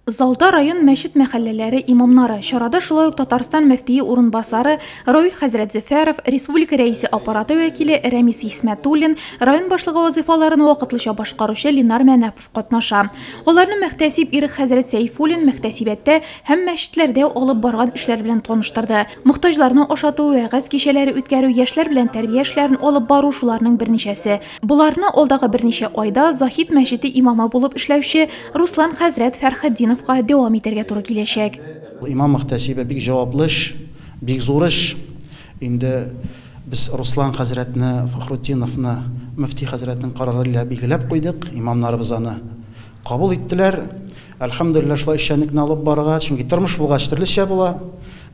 Залда район мәчет-мәхәлләләре имамнары, чарада шулай ук Татарстан мөфтие урынбасары Равил хәзрәт Зөфәров, республика Рәисе аппараты вәкиле Рәмис Хисмәтуллин, район башлыгы вазыйфаларын вакытлыча башкаручы Ленар Мәнәпов катнаша. Аларны мөхтәсиб Ирек хәзрәт Сәйфуллин мөхтәсибәттә һәм мәчетләрдә алып барган эшләр белән таныштырды. Мохтаҗларны ашату, вәгазь кичәләре үткәрү, яшьләр белән тәрбия эшләрен алып бару шуларның берничәсе. Боларны алдагы берничә айда Заһид мәчете имамы булып эшләүче Руслан хәзрәт Фәрхетдиновка дәвам итәргә туры киләчәк. Имам мөхтәсибе бик җаваплы эш, бик зур эш. Инде без Руслан хәзрәтне Фахрутдиновны мөфти хәзрәтнең карары илә билгеләп куйдык. Имамнарыбыз аны кабул иттеләр. Әлхәмдүлилләһ, шулай эшчәнлекне алып барырга, чөнки тормыш булгач төрлечә була.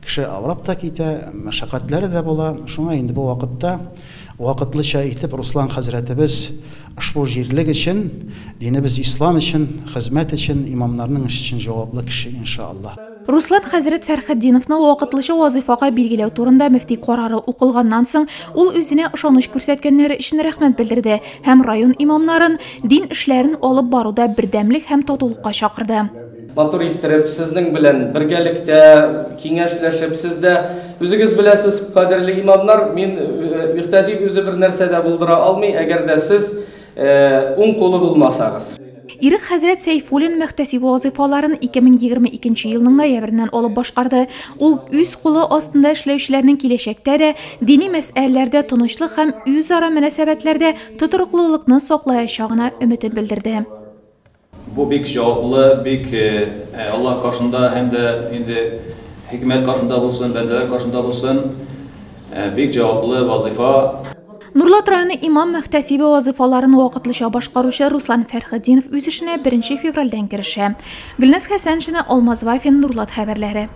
Кеше авырап та китә, мәшәкатьләре дә була. Шуңа инде бу вакытта вакытлыча итеп Руслан хәзрәтебез ошбу җирлек өчен, динебез ислам өчен, хезмәт өчен, имамнарның эше өчен җаваплы кеше, иншаАллаһ. Руслан хәзрәт Фәрхетдиновны вакытлыча вазыйфага билгеләү турында мөфти карары укылганнан соң, ул үзенә ышаныч күрсәткәннәре өчен рәхмәт белдерде һәм район имамнарын дин эшләрен алып баруда бердәмлек һәм татулыкка чакырды. Матур иттереп, сезнең белән бергәлектә, киңәшләшеп, сез дә үзегез беләсез, кадерле имамнар, мин мөхтәсиб үзе бер нәрсә дә булдыра алмый, әгәр дә сез уң кулы булмасагыз. Ирек хәзрәт Сәйфуллин мөхтәсиб вазыйфаларын 2022 елның ноябреннән алып башкарды. Ул үз кулы астында эшләүчеләрнең киләчәктә дә дини мәсьәләләрдә тынычлык һәм үзара мөнәсәбәтләрдә тотрыклылыкны саклаячагына өметен белдерде. Бу бик җаваплы, бик Аллаһ каршында һәм дә инде хикмәт каршында булсын, бәндәләр каршында булсын, бик җаваплы вазыйфа. Нурлат районы имам мөхтәсибе вазыйфаларын вакытлыча башкаручы Руслан Фәрхетдинов үз эшенә 1 февральдән керешә. Гөлназ Хәсәншина, Алмаз Вафин, Нурлат хәбәрләре.